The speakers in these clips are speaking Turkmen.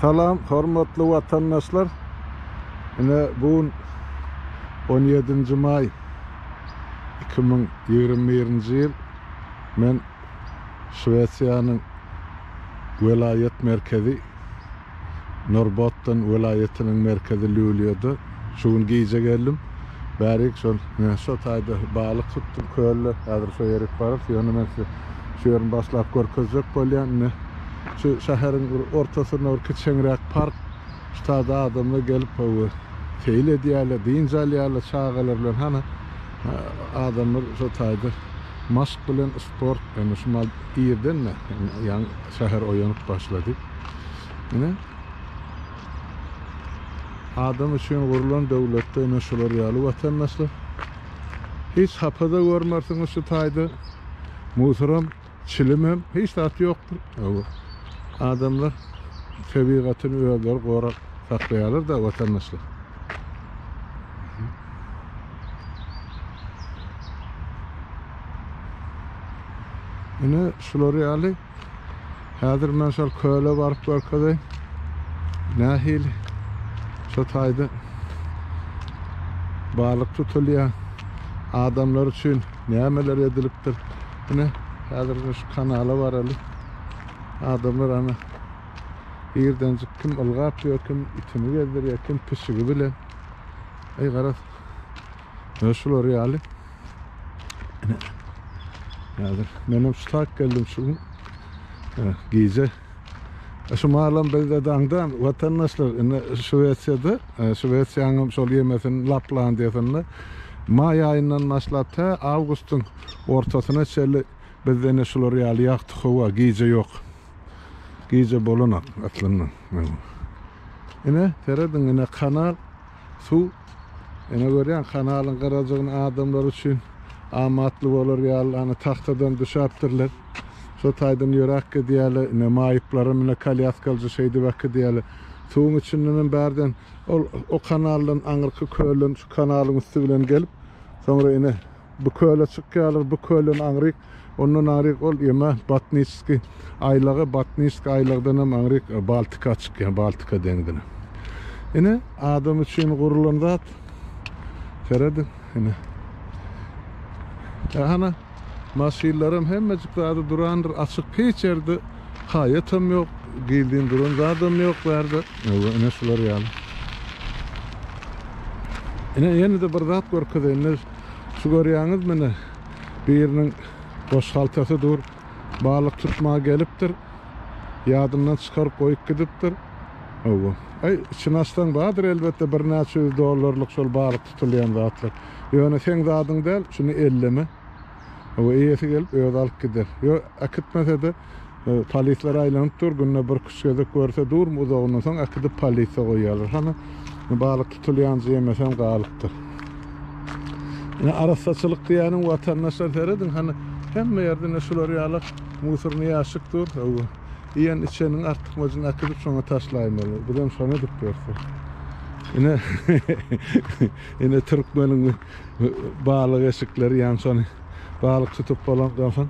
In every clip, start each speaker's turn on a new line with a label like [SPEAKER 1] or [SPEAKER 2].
[SPEAKER 1] Salam hormatly watandaşlar. Ine bu gün 17-nji maý 2021-nji ýyl. Men Şwesiýanyň welaýat merkezi Norbotten welaýatynyň merkezi Lýulýada şu gün gije geldim. Bärik şol ine şo taýda balyk tutdum kölde. Häzir şo ýerik bararys. Ýöne men size şu ýerini başlap görkezjek bolýan. Ine şu şäheriň bir ortasynda bir kiçeňräk park. Şu taýda adamlar gelip hawa seýil edýärler, dynç alýarlar çagalar bilen. Hany adamlar şo taýda maşk bilen sport, ýöne şu mal irden-de ýaňy şäher oýanyp başlady. Ine adam üçin gurlan döwletde ine şular ýaly watandaşlar. Hiç hapa-da görmersiňiz şu taýda. Musuram, çilimem, hiç zat ýokdur. Hawa. Adamlar tebigatyny özleri gorap saklaýarlar-da watandaşlar. Ine şular ýaly Häzir men şol köle baryp görkezeýin. Nähili şo taýda balyk tutulýar. Adamlar üçin nämeler edilipdir. Ine, häzir men şu kanala baraly. Adamlar ana irdenjik kim ylgap ýör, kim itini gezdirýär, kim pişigi bilen. Eý garaz. Ine şular ýaly. Ine. Häzir menem şu tak geldim şu gün. Gije. Şu malam bizde daňdan watandaşlar indi Şwesiýada, Şwesiýanyň şol ýemesini Laplandiýasynda maý aýyndan başlap tä awgustyň ortasyna çenli bizde ine şular ýaly ýagty howa, gije ýok. Gije bolanok aslynda. Ine serediň ine kanal suw Ine görýäň kanalyň gyrajygyny adamlar üçin amatly bolar ýaly ana tagtadan düşäpdirler. Şo taýdan ýöräp gidýärler. Ine maýyplaram ine kolýaskalyja şeýdip äkidýärler. Suwuň içindenem bärden ol o kanaldan aňyrky kölden şu kanalyň üsti bilen gelip soňra ine Bu köle çykýarlar, bu kölden aňryk, ondan aňryk ol ýeme Batniçskiý aýlagy, Batniçskiý aýlagdan hem aňryk Baltika çykýar, Baltika deňzine. Ine, adam üçin gurulan zat. Serediň, ine. E, hana, maşynlaram hemmejik zady durandyr, açyk hiç ýerde haýatam ýok, gizlin duran zadam ýok bu ýerde. Ine, şular ýaly. Ine, ýene-de bir zat görkezeýin. Şu görýäňiz mine biriniň boş haltasy dur. Balyk tutmaga gelipdir. Ýadyndan çykaryp goýup gidipdir. Hawa. Aý, içini açsaň bardyr elbetde birnäçe ýüz dollarlyk şol balyk tutulýan zatlar. Ýöne seň zadyň däl, şuny elleme. Hawa, eýesi gelip özi alyp gider. Ýok, äkitmese-de Polisler aýlanyp dur, günde birküç gezek görse durmy uzagyndan soň äkidip polisiýa goýýarlar. Hany balyk tutulýanjy ýemesem galypdyr. Ine arassaçylyk diýýäniň watandaşlar serediň hany hemme ýerde ine şular ýaly musorny ýaşik dur. Hawa. Iýen içeniň artykmajyny äkidip şoňa taşlaýmaly. Bizem şony edip ýörüs. Ine ine türkmeniň balyk eşikleri ýan şony balyk tutup bolandan soň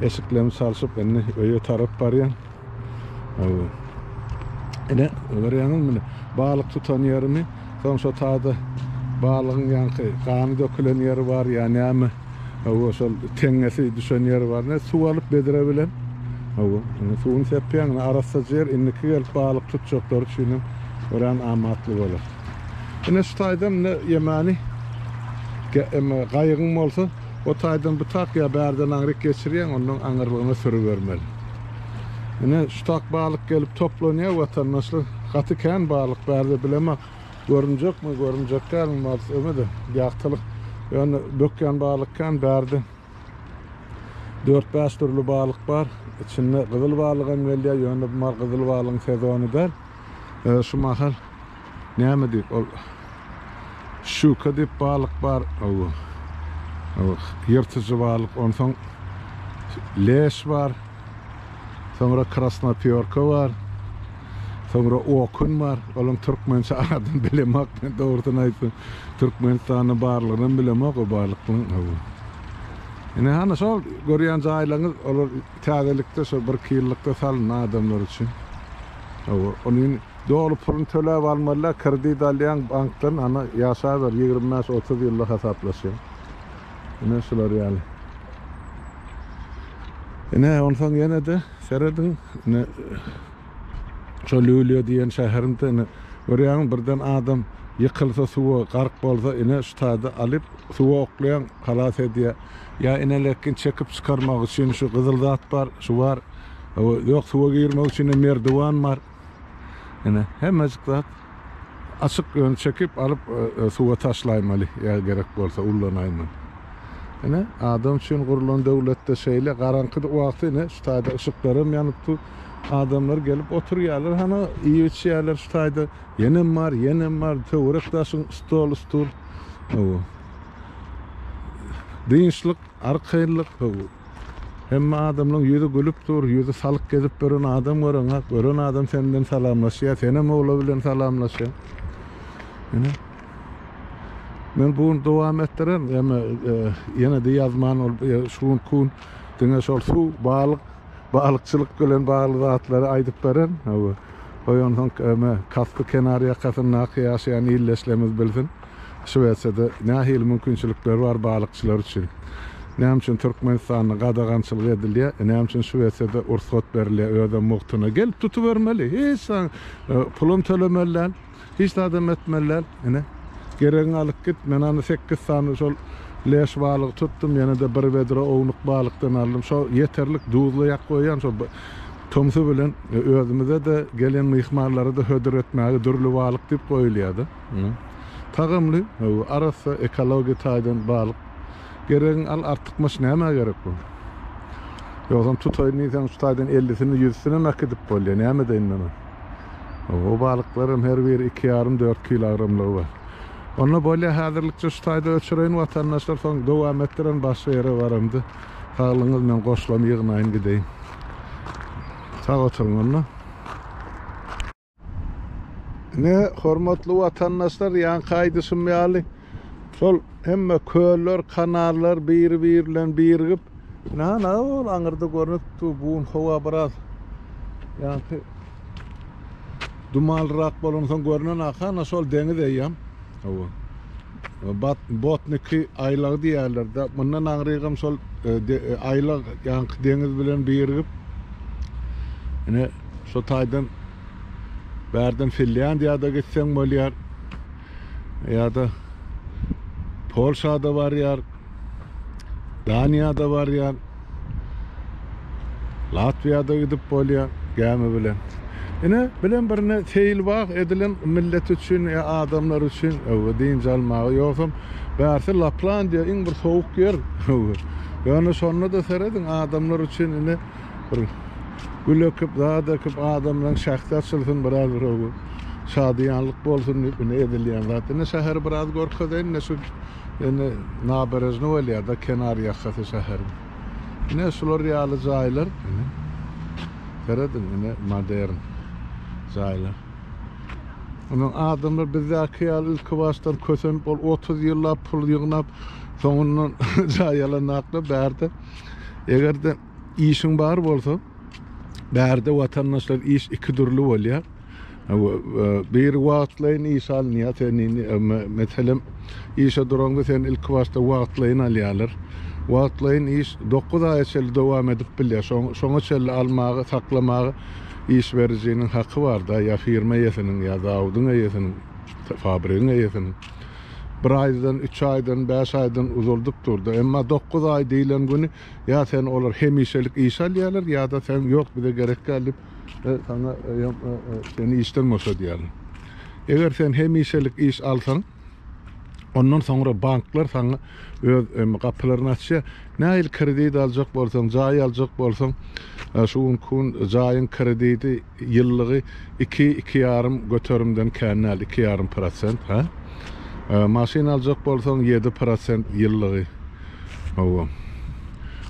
[SPEAKER 1] Eşiklerimi çalşyp indi öýe tarap barýan. Hawa. Ine, görýäňizmi ine, balyk tutan ýerimi, soň şo taýda balygyň ýaňky gany dökülen ýeri bar ýa näme, hawa, şol teňňesi düşen ýeri bar. Ine, suw alyp bedre bilen, hawa, ine, suwuny sepýäň, ine, arassaja ýer, indiki gelip balyk tutjaklar üçin hem örän amatly bolar. Ine, şu taýdan ine ýemäni, gaýygyň bolsa, O taýdan bu tak ýa bärden aňryk geçirýäň, ondan aňyrlygyna sürübermeli. Ine, şu tak balyk gelip toplanýar watandaşlar. Gaty kän balyk bärde bilemok. Görünjekmi, görünjek dälmi barys öme-de ýagtylyk. Ýöne bökýän balyk kän bärde. Dört-bäş dürli balyk bar. Içinde gyzyl balygam gelýär, ýöne bu mal gyzyl balygyň sezony däl. Şu mahal Näme diýip ol şuka diýip balyk bar. Hawa. Hawa, ýyrtyjy balyk. Onsoň leş bar. Soňra krasnopýorka bar. Soňra okun bar. Olaň türkmençe adyny bilemok men dogrusyny aýtsam. Türkmenistanda barlygynam bilemok o balyklaryň. Hawa. Ine hany şol görýän jaýlaryňyz olar täzelikde şo birki ýyllykda salyndy adamlar üçin. Hawa, ony doly puluny töläp almaly-da, kredit alýaň bankdan, ana, ýaşaber, 25-30 ýylda hasaplaşýaň. Ine, şular ýaly. Ine, onsoň ýene-de serediň, ine, şo Lýulýa diýen şäherinde, ine, görýäňmi, birden adam ýykylsa suwa, gark bolsa, ine, şu taýda alyp, suwa oklaýaň, halas edýär. Ýa inelekgin çekip çykarmak üçin şu gyzyl zat bar, şu bar. Ýok, suwa girmek üçin hem merdiwan bar. Ine, hemmejik zat açyk, ýöne çekip alyp e, suwa taşlaýmaly, ýa gerek bolsa ullanaýmaly. Ine, adam üçin gurlan döwletde şeýle garaňky wagty ine şu taýda yşyklaram ýanyp dur. Adamlar gelip oturýarlar, hana iýip içýärler şu taýda. Ýenem bar, ýenem bar, töwerek daşyň stol, stul. Hawa. Dynçlyk, arkaýynlyk. Hemme adamlaň ýüzi gülüp dur, ýüzi salyk gezip ýören adam göreňok. Gören adam sen bilen salamlaşýar, senem ola bilen salamlaşýaň. Ine. Men bu gün dowam etdiren, ýa ýene-de ýazman ol e, şu gün kun diňe şol suw, balyk, balykçylyk bilen bagly zatlary aýdyp beren. Hawa. Goý onsoň eme Kaspi kenar ýakasyndaky ýaşaýan ildeşlerimiz bilsin. Şwesiýada nähili mümkinçilikler bar balykçylar üçin? Näme üçin Türkmenistanda gadagançylyk edilýär? E, näme üçin Şwesiýada ursgat berilýär özem mugtuna? Gelip tutubermeli. Hiç zat e, pulam tölemeli däl. Hiç zadam etmeli däl. Ine, geregiňi alyp git. Men ony sekiz sany şol leş balygy tutdum. Ýene-de bir bedre ownuk balykdan aldym. Şo ýeterlik duzlaýak goýýan şo tomsy bilen e, özümize-de gelen myhmanlara-da hödür etmäge dürli balyk diýip goýulýar-da. Tagamly, arassa, ekologiýa taýdan balyk. Geregiňi al, artykmaç nämä gerek bu? Ýogsam tutaýyn diýseň şu taýdan ellisini, ýüzüsinem äkidip bolýar. Näme edeýin men ony? O balyklaram her biri iki ýarym, dört kilogramlygy bar. Onda bolýar, häzirlikçe şu taýda öçüreýin watandaşlar, soň dowam etdirin başga ýere baramda. Saglygyňyz men goşlamy ýygnaýyn gideýin. Sag oturyň onda. Ine, hormatly watandaşlar, ýaňky aýdyşym ýaly, şol hemme köller, kanallar biri-biri bilen birigip, ine, ana, ol aňyrda görnüp dur, bu gün howa biraz ýaňky dumanlyrak bolansoň görnenok, ana, şol deňiz eýýäm. Hawa. Botniki aýlagy diýýärler-de, mundan aňrygam şol e, e, aýlag ýaňky deňiz bilen birigip, ine, şo taýdan Bärden Finlýandiýada gitseň bolýar. Ýa-da Polşada barýar. Daniýada barýar. Latwiýada gidip bolýar gämi bilen. Ine, bilen birine seýilbag edilen millet üçin ýa adamlar üçin öwre dynç almaga. Ýogsam bärsi Laplandiýa iň bir sowuk ýer. Ýöne şonda-da serediň adamlar üçin ine Bir gül ekip, zat ekip, adamlaryň şähdi açylsyn, biraz bir şadyýanlyk bolsun diýip ine edilýän zat. Ine şäheri biraz görkezeýin, ine şu ine naberežny bolýar-da, kenar ýakasy şäheriň. Ine şular ýaly jaýlar, ine. Serediň, ine modern jaýlar. Onuň adamlar bizdäki ýaly ilki başdan kösenip, ol 30 ýyllap pul ýygnap, soňundan jaý alanaklar bärde. Eger-de işiň bar bolsa, bärde watandaşlar iş iki dürli bolýar. E, biri wagtlaýyn iş alynýar, sen indi e, meselem işe duraňda sen ilki başda wagtlaýyn alýarlar. Wagtlaýyn iş 9 aýa çenli dowam edip bilýär. Şoňa çenli almagy, saklamagy iş berijiniň haky bar-da, ýa firma eýesiniň, ýa zawudyň eýesiniň, fabrigiň eýesiniň. Bir aýdan, üç aýdan, bäş aýdan uzaldyp durdy. Emma 9 aý diýlen güni Ýa seni olar hemişelik işe alýarlar, ýa-da sen ýok bize gerek däl diýip, saňa seni işden boşadýarlar. Eger sen hemişelik iş alsaň, ondan soňra banklar saňa öz gapylaryny açýar. Nähili kredit aljak bolsaň, jaý aljak bolsaň, şu günki gün jaýyň krediti ýyllygy iki, iki ýarym göterimden kän däl, iki ýarym prosent, hä? Maşyn aljak bolsaň, 7% ýyllygy. Hawa.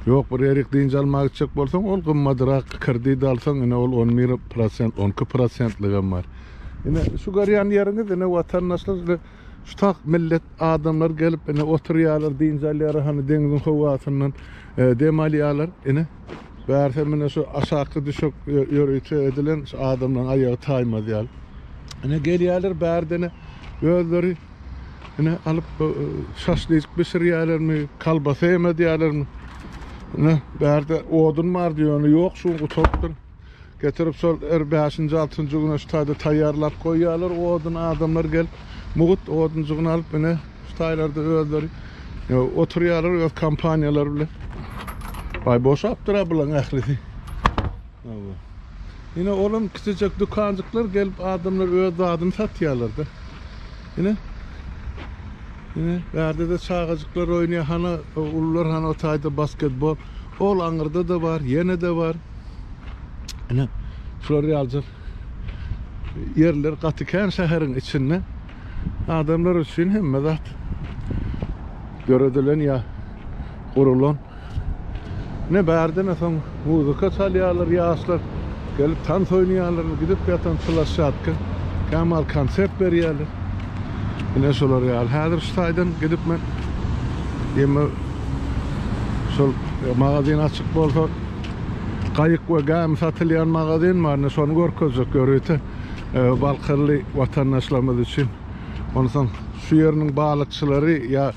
[SPEAKER 1] Ýok, bir ýerik dynç almaga gitjek bolsaň, ol gymmadrak kredit alsaň, ine ol 11%, 12 prosentligem bar. Ine şu görýän ýeriňiz, ine watandaşlar, şu tak millet adamlar gelip, ine oturýarlar, dynç alýarlar, hany deňziň howasyndan e, dem alýarlar, ine. Bärse mine şu aşaky düşek ýörite edilen şu adamlaryň aýagy taýmaz ýaly. Ine gelýärler bärdene özleri ine alyp şaşlyk bişirýärlermi, kolbasa ýemedýärlermi. Ine bärde odun bardy ýöne ýok şu gutarypdyr. Getirip şol her bäşinji altynjy güne şu taýda taýýarlap goýýarlar oduny adamlar gelip mugt odunjygyny alyp ine şu taýlarda özleri oturýarlar öz kompaniýalary bilen. Baý boşapdyr-a bulaň ählisi. Hawa. Ine olam kiçijek dükanjyklar gelip adamlar öz zadyny satýarlar-da. Ine. Ine bärde-de çagajyklar oýnaýar hana ulular hana o taýda basketbol. Ol aňyrda-da bar, ýene-de bar. Ine, şular ýalyjak ýerler gaty kän şäheriň içinde. Adamlar üçin hemme zat döredilen ýa gurulan. Ine bärden soň muzyka çalýarlar ýaşlar. Gelip tans oýnaýarlar, gidip ýatan plaşşatka kämal konsert berýärler. Ine şolar ýaly. Häzir şu taýdan gidip men ýeme şol magazin açyk bolsa gaýyk we gämi satylýan magazin bar. Ine şony görkezjek ýörite e, balkanly watandaşlarymyz üçin. Onsoň şu ýeriniň balykçylary ýa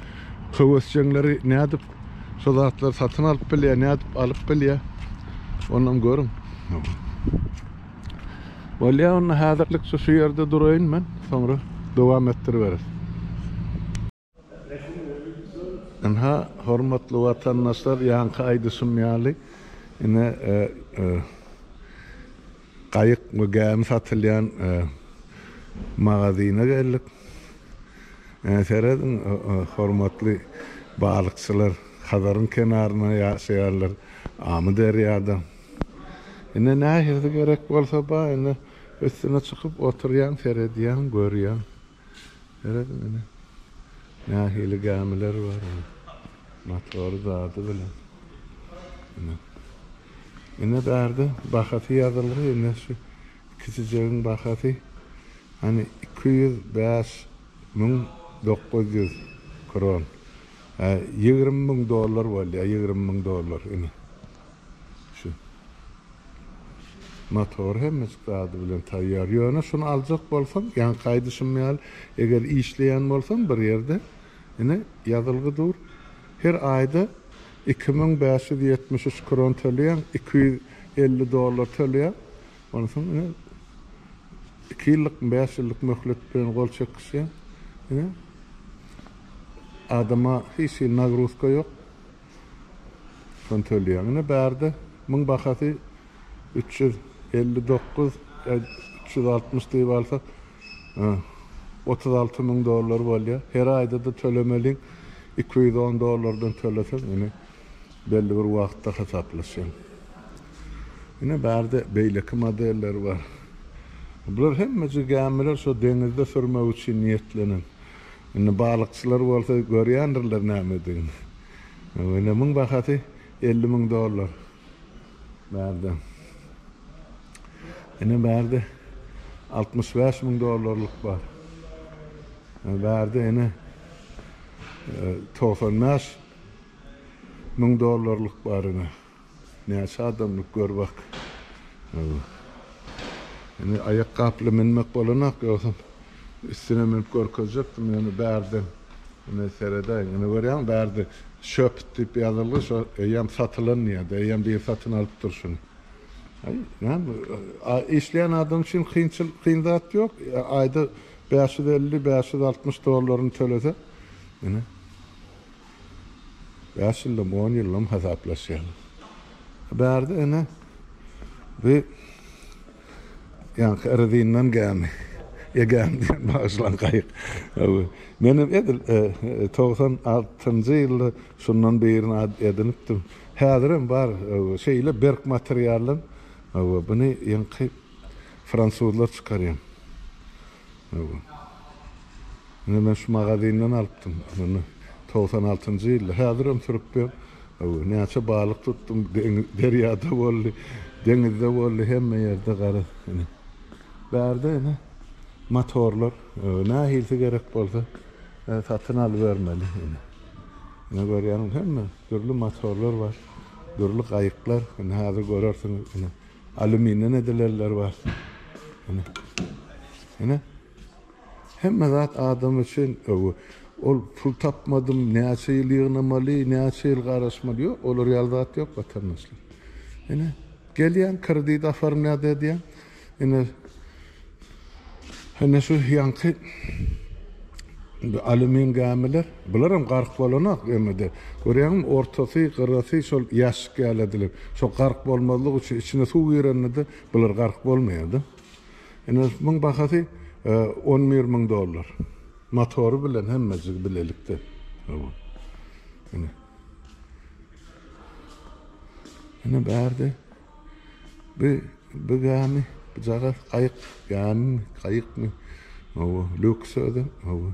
[SPEAKER 1] höwesjeňleri nädip şu zatlary satyn alyp bilýär, nädip alyp bilýär. Onam görüň. Bolýar onda häzirlikçe şu ýerde duraýyn men, soňra dowam etdiriberis. Ynha, hormatly watandaşlar, ýaňky aýdyşym ýaly, ine, gaýyk we gämi satylýan magazyna geldik. Serediň, hormatly balykçylar, Hazaryň kenarynda ýaşaýarlar, Amyderýada. Ine, nähili gerek bolsa bar, ine, üstüne çykyp oturýaň, seredýäň, görýäň. Serediň ine. Nähili gämiler bar ine. Motory zady bilen. Ine. Ine bärde bahasy ýazylgy ine şu kiçijegiň bahasy hani 205 900 kron. 20 müň dollar bolýar, 20 müň dollar ine. Şu. Motor hemmejik zady bilen taýýar. Ýöne şuny aljak bolsaň, ýaňky aýdyşym ýaly, eger işleýän bolsaň bir ýerde, ine, ýazylgy dur. Her aýda 2573 kron töleýäň, 250 dollar töleýäň. Onsoň ine, iki ýyllykmy, bäş ýyllyk möhlet bilen gol çekişýäň. Ine, adama hiç hili nagruzka ýok. Şony töleýäň. Ine bärde muň bahasy 359 ýa 360 diýip alsak, 36 müň dollar bolýar. Her aýda-da tölemeliň 210 dollardan töleseň, ine belli bir wagtda hasaplaşýaň. Ine bärde beýleki modeller bar. Bular hemmeje gämiler şo deňizde sürmek üçin niýetlenen. Indi balykçylar bolsa görýändirler nämedigini. Ine muň bahasy 50 müň dollar. Bärde. Ine bärde 65 müň dollarlyk bar. Bärde ine 95 müň dollarlyk bar ine. Näçe adamlyk gör bak. Indi aýakgaply münmek bolanok ýogsam üstüne münüp görkezjekdim ýöne bärde ine seredäýiň ine görýäňmi bärde şöpt diýip ýazylgy şo eýýäm satylan diýýärdi eýýäm biri satyn alypdyr şuny. Aý näme işleýän adam üçin kynçylyk kyn zat ýok aýda 550 560 dollaryny tölese ine Bäş ýyldam, on ýyldam hasaplaşýar. Bärde ene bu ýaňky rezinden gämi. E gämi diýen bagyşlan gaýyk. Menem edil 96-njy ýylda şundan birini edinipdim. Häzirem bar şeýle berk materialdan. Buny ýaňky fransuzlar çykarýar. Ine men şu magazinden alypdym. Muny 96-njy ýylda. Häzirem sürüp ýör. Näçe balyk tutdum. Derýada boldy, deňizde boldy, hemme ýerde garaz. Ine. Bärde ine motorlar. Nähilisi gerek bolsa satyn alybermeli. Ine. Ine görýäňiz hemme dürli motorlar bar. Dürli gaýyklar, ine häzir görersiňiz, ine alýuminden edilenler bar. Ine. Ine. Hemme zat adam üçin öwi. Ol pul tapmadym, näçe ýyl ýygnamaly, näçe ýyl garaşmaly, ýok, olar ýaly zat ýok watandaşlar. Ine, gelýän kredit oformlýat edýän. Ine, ine şu ýaňky alýumin gämiler, bularam gark bolanok emede. Görýäňmi, ortasy, gyrasy şol ýaşik ýaly edilip, şo gark bolmazlyk üçin içine suw girende-de bular gark bolmaýar-da. Ine, muň bahasy 11 müň dollar. Motory bilen hemmejigi bilelikde. Ine. Ine bärde bu bu gämi, bu jagaz gaýyk, gämimi, gaýykmy? Hawa, lýuks özem. Hawa.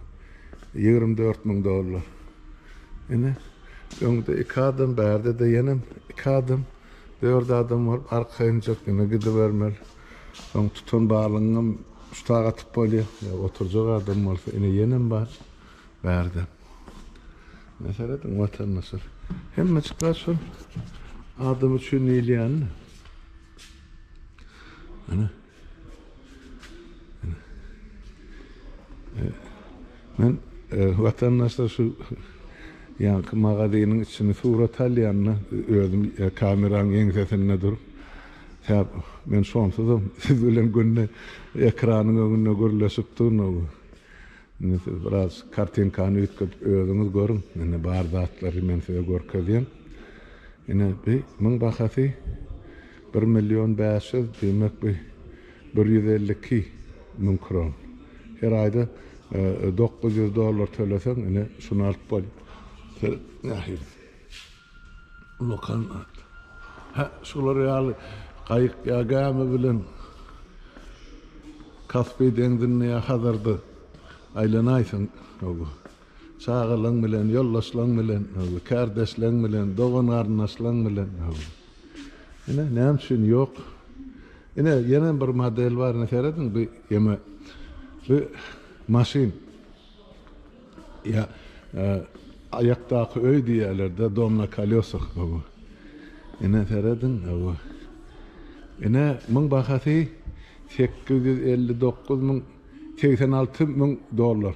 [SPEAKER 1] 24 müň dollar. Ine, öňde iki adam, bärde-de ýenem iki adam, dört adam bolup arkaýynjak ine gidibermeli. Soň tutan balygyňam şu taýga atyp bolýar. Ýa oturjak adam bolsa ine ýenem bar bärde. Ine serediň watandaşlar. Hemme çykar şol adam üçin diýilýänini. Ine. Men watandaşlar şu ýaňky magazynyň içini surat alýanda özüm kameranyň ýeňsesinde durup Sebäp men şonsuzam siz bilen günde ekranyň öňünde gürleşip durun. Indi siz biraz kartinkany üýtgedip özüňiz görüň. Indi bar zatlary men size görkezýän. Ine bi muň bahasy bir million 500 diýmek bi 152 müň kron. Her aýda 900 dollar töleseň ine şuny alyp bolýar. Nähili? Ullakan at. Hä, şular ýaly gaýyk ýa gämi bilen Kaspi deňzinde ýa Hazarda aýlanaýsaň, hawa. Çagalaň bilen, ýoldaşlaň bilen, hawa, kärdeşleň bilen, dogan-garyndaşlaň bilen, hawa. Ine, näme üçin ýok? Ine, ýene bir model bar, ine serediň, bu ýeme, bu maşyn. Ýa aýakdaky öý diýýärler-de, dom na kolesah bu. Ine serediň, bu. Ine muň bahasy 859 müň 86 müň dollar.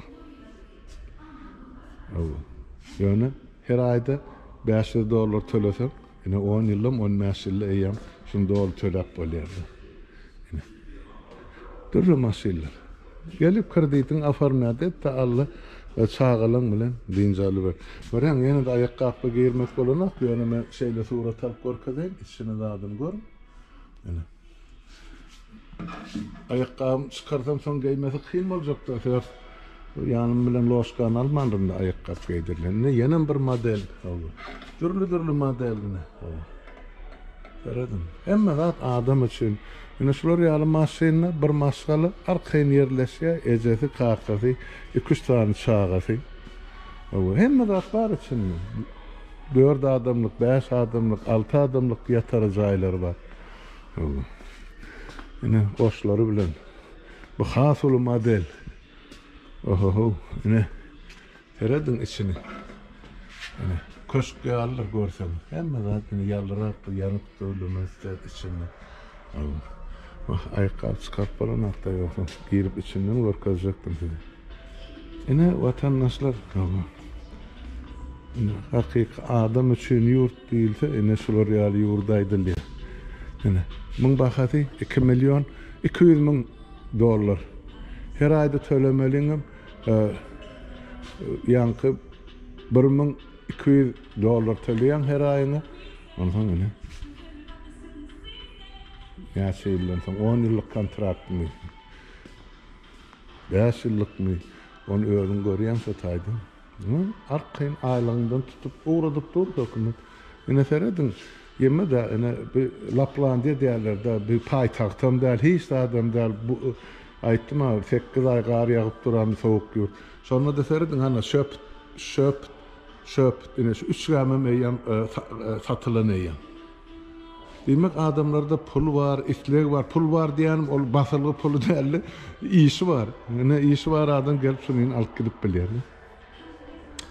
[SPEAKER 1] Bu. Ýöne her aýda 500 dollar töleseň, ine 10 ýyllam, 15 ýylda eýýäm şuny doly töläp bolýar. Ine. Dürli maşynlar. Gelip kreditiňi oformlýat et-de al-da çagalaň bilen dynç alyber. Görýäň, ýene-de aýakgaply girmek bolanok, ýöne men şeýle surat alyp görkezeýin, içini zadyny görüň. Ine. Aýakgabymy çykarsam soň geýmesi kyn boljakda, sebäp ýanym bilen ložkany almandyryn-da aýakgap geýdirilen. Ine ýenem bir model. Dürli-dürli model ine. Serediň. Hemme zat adam üçin. Ine şular ýaly maşynda bir maşgala arkaýyn ýerleşýär, ejesi, kakasy, iki-üç sany çagasy. Hawa, hemme zat bar içinde. Dört adamlyk, bäş adamlyk, alty adamlyk ýatara jaýlary bar. Hawa. Ine goşlary bilen. Bu has uly model. Ohoho, ine. Serediň içini. Ine, köşk ýalydyr görseňiz. Hemme zat ine ýalyrap dur, ýanyp dur, lümesler içinde. Wah, aýakgap çykaryp bolanok-da ýogsa, girip içinden görkezjekdim size. Ine, watandaşlar, ine, hakyky adam üçin ýurt diýilse, ine şular ýaly ýurt aýdylýar. Ine, muň bahasy 2 million 200 müň dollar. Her aýda tölemeliňem Ýaňky 1200 dollar töleýäň her aýyňa. Onsoň ine. Näçe ýyldan soň 10 ýyllyk kontraktmy? 5 ýyllykmy? Ony özüň görýäň şo taýda. Arkaýyn aýlygyňdan tutup ugradyp dur hökümet. Ine serediň, ýeme-de ine bu Laplandiýa diýerler-de, bu paýtagtam däl, hiç zadam däl. Bu aýtdym-a, sekiz aý gar ýagyp duran sowuk ýurt. Şonda-da serediň, hana şöpt, şöpt, şöpt, ine şu üç gämem eýýäm satylan eýýäm. Diýmek, adamlarda pul bar, isleg bar. Pul bar diýýänim ol basylgy puly däl-de, işi bar. Ine işi bar adam gelip şuny alyp gidip bilýär.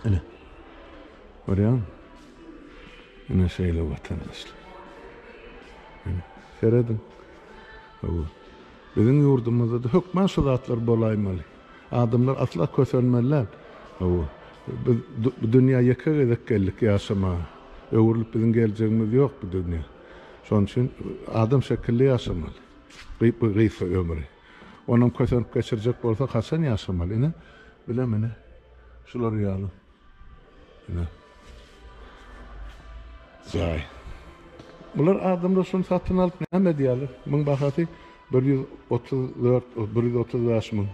[SPEAKER 1] Ine. Görýäňmi? Ine şeýle watandaşlar. Ine, serediň. Hawa. Biziň ýurdumyzda-da hökman şu zatlar bolaýmaly. Adamlar asla kösenmeli däl. Hawa. Biz bu dünýä ýeke gezek geldik ýaşamaga. Öwrülip biziň geljegimiz ýok bu dünýä. Şonuň üçin adam şekilli ýaşamaly. Bu gysga ömri. Onam kösenip geçirjek bolsa haçan ýaşamaly? Ine, bilem ine. Şular ýaly. Ine. Jaý. Bular adamlar şuny satyn alyp näme edýärler? Muň bahasy 134, 135 müň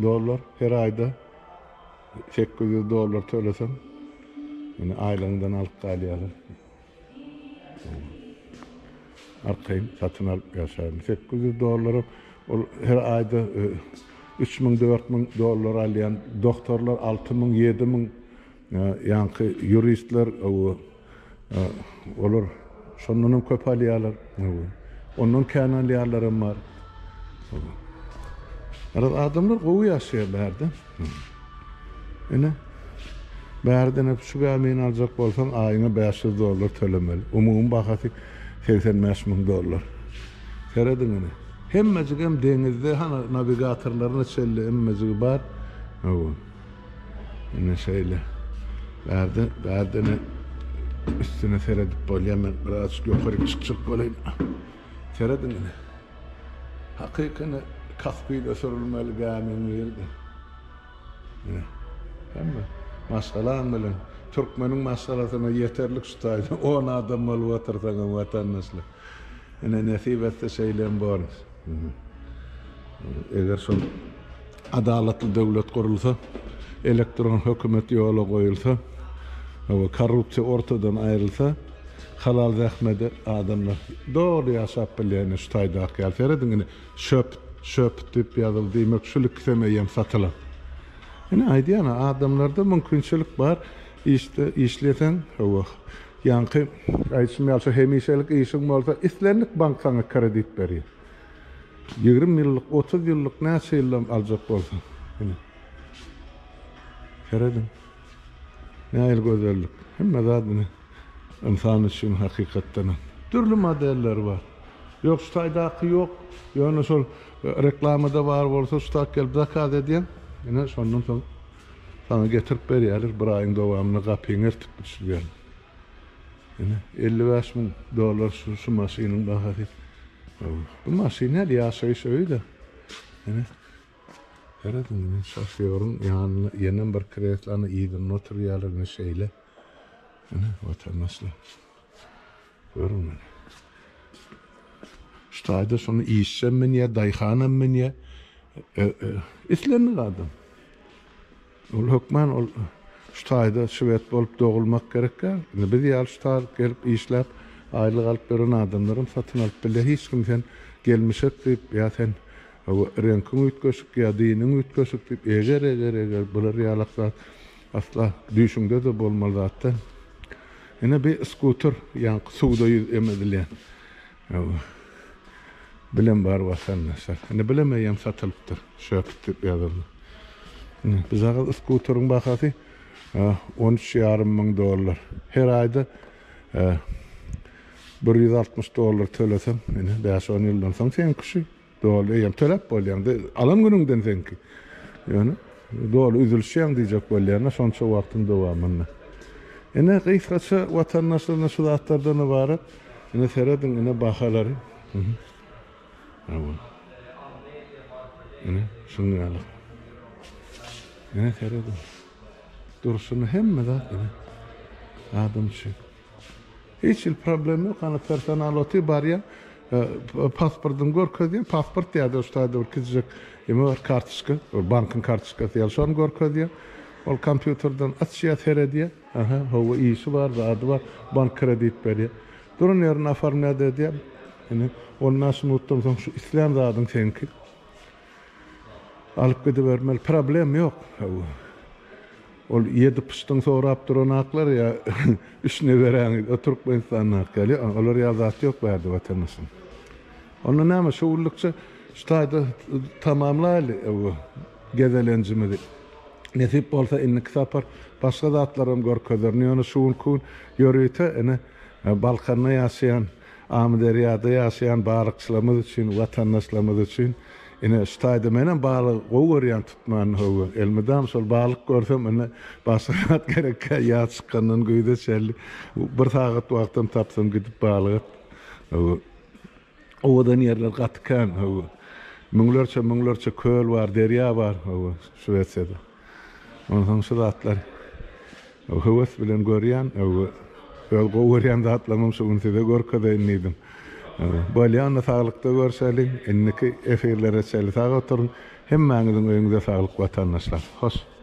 [SPEAKER 1] dollar her aýda 800 dollar töleseň, ine aýlygyňdan alyp galýarlar. Arkaýyn satyn alyp ýaşaýaryn. 800 dollara ol her aýda 3000, 4000 dollar alýan doktorlar 6000, 7000 ýaňky ýuristler olar şondan hem köp alýarlar. Ondan kän alýanlar hem bar. Garaz adamlar gowy ýaşaýar bärde. Ine, bärden hep şu gämini aljak bolsaň aýyňa 500 dollar tölemeli. Umumy bahasy 85 müň dollar. Serediň ine. Hemmejigem deňizde hany nawigatorlaryna çenli hemmejigi bar. Hawa. Ine şeýle. Bärde, bärde ine üstüne seredip bolýar. Men birazjyk ýokaryk çykjak bolaýyn. Serediň ine. Hakyky ine Kaspide sürülmeli gämiň biridir. Ine. Hemme maşgalaň bilen türkmeniň maşgalasyna ýeterlik şu taýda 10 adam bolup otursaňam watandaşlar. Ine nesip etse şeýle hem bolar. Eger şol adalatly döwlet gurulsa, elektron hökümet ýola goýulsa, we korrupsiýa ortadan aýrylsa, halal zähmede adamlar doly ýaşap bilýär ine şu taýdaky ýaly. Serediň ine şöp, şöp diýip ýazyldy diýmek şul ikisem eýýäm satylan. Ine aýdýan adamlarda mümkinçilik bar işde işleseň hawa ýaňky aýdyşym ýaly şu hemişelik işiň bolsa islendik bank saňa kredit berýär. 20 ýyllyk, 30 ýyllyk näçe ýyllam aljak bolsaň. Ine. Serediň. Nähili gözellik. Hemme zat ine ynsan üçin hakykatdan hem. Dürli modelleri bar. Ýok şu taýdaky ýok. Ýöne şol e, reklamada bar bolsa şu tak gelip zakaz edýäň. Ine şondan soň saňa getirip berýärler. Bir aýyň dowamynda gapyňy ertip düşürýärler. Ine 55 müň dollar şu, şu maşynyň bahasy. Bu maşyn näl ýaşaýyş öýi-de. Ine. Serediň, ine şofýoryň ýanynda ýenem bir kreslany yzynda oturýarlar, ine şeýle. Ine watandaşlar. Görüň ine. Şu taýda şony işçem münýär, daýhanam münýär. E, e, islendik adam. Ol hökman ol şu taýda şwed bolup dogulmak gerekkä. Indi biz ýaly şu taýda gelip işläp, aýlyk alyp ýören adamlaram satyn alyp bilýär. Hiç kim sen gelmişek diýip ýa sen reňkiň üýtgeşik ýa diniň üýtgeşik diýip eger eger eger bular ýalak zat asla düýşüňde-de bolmaly zat däl. Ine bir skuter ýaňky suwda ýüz em edilýän. Bilen bar watandaşlar. Indi bilem eýýäm satylypdyr. Şöpük diýip ýazyldy. Indi bu skuteryň bahasy 13,5 müň dollar. Her aýda 160 dollar töleseň, ine 5-10 ýyldan soň seňki şu doly eýýäm töläp bolýaň. Alan günüňden seňki. Ýöne doly üzülişýäň diýjek bolýan-da şonça wagtyň dowamynda. Ine gysgaça watandaşlaryna şu zatlardan ybarat. Ine serediň, ine bahalary. Hawa. Ine şuň ýaly. Ine serediň. Durşuny hemme zat ine. Adam üçin. Hiç hili problem ýok. Ana personal oty barýar. E, pasportyny görkezýär. Pasport ýa-da şu taýda bir kiçijek eme bar, kartoçka, bankyň kartoçkasy ýaly şony görkezýär. Ol kompýuterden açýar, seredýär. Aha, hawa işi bar, zady bar, bank kredit berýär. Duran ýerinde oformlýat edýär. Ine, 15 minutdan soň şu islän zadyň seňki. Alyp gidibermeli, problem ýok. Hawa. Ol ýedi pyşdyň sorap duran aklar ýa üç neberäňi o Türkmenistandaky ýaly, olar ýaly zat ýok bärde watandaşym. Onda näme, şu günlükçe şu taýda tamamlaýly gezelenjimizi. Nesip bolsa indiki sapar başga zatlaram görkezerin. Ýöne şu günki gün ýörite ine Balkanda ýaşaýan, Amyderýada ýaşaýan balykçylarymyz üçin, watandaşlarymyz üçin ine şu taýda menem balygy gowy görýän tutmany hawa. Elmydam şol balyk görsem ine başga zat gerekkä ýaz çykandan güýze çenli bir sagat wagtam tapsam gidip balyk hawa. Owadan ýerler gaty kän hawa. Müňlerçe müňlerçe köl bar, derýa bar hawa Şwesiýada. Onsoň şu zatlar höwes bilen görýän hawa. Öz gowy görýän zatlarymam şu gün size görkezeýin diýdim. Bolýa onda saglykda görşeliň. Indiki efirlere çenli sag oturyň. Hemmäňiziň öýüňize saglyk watandaşlar. Hoş.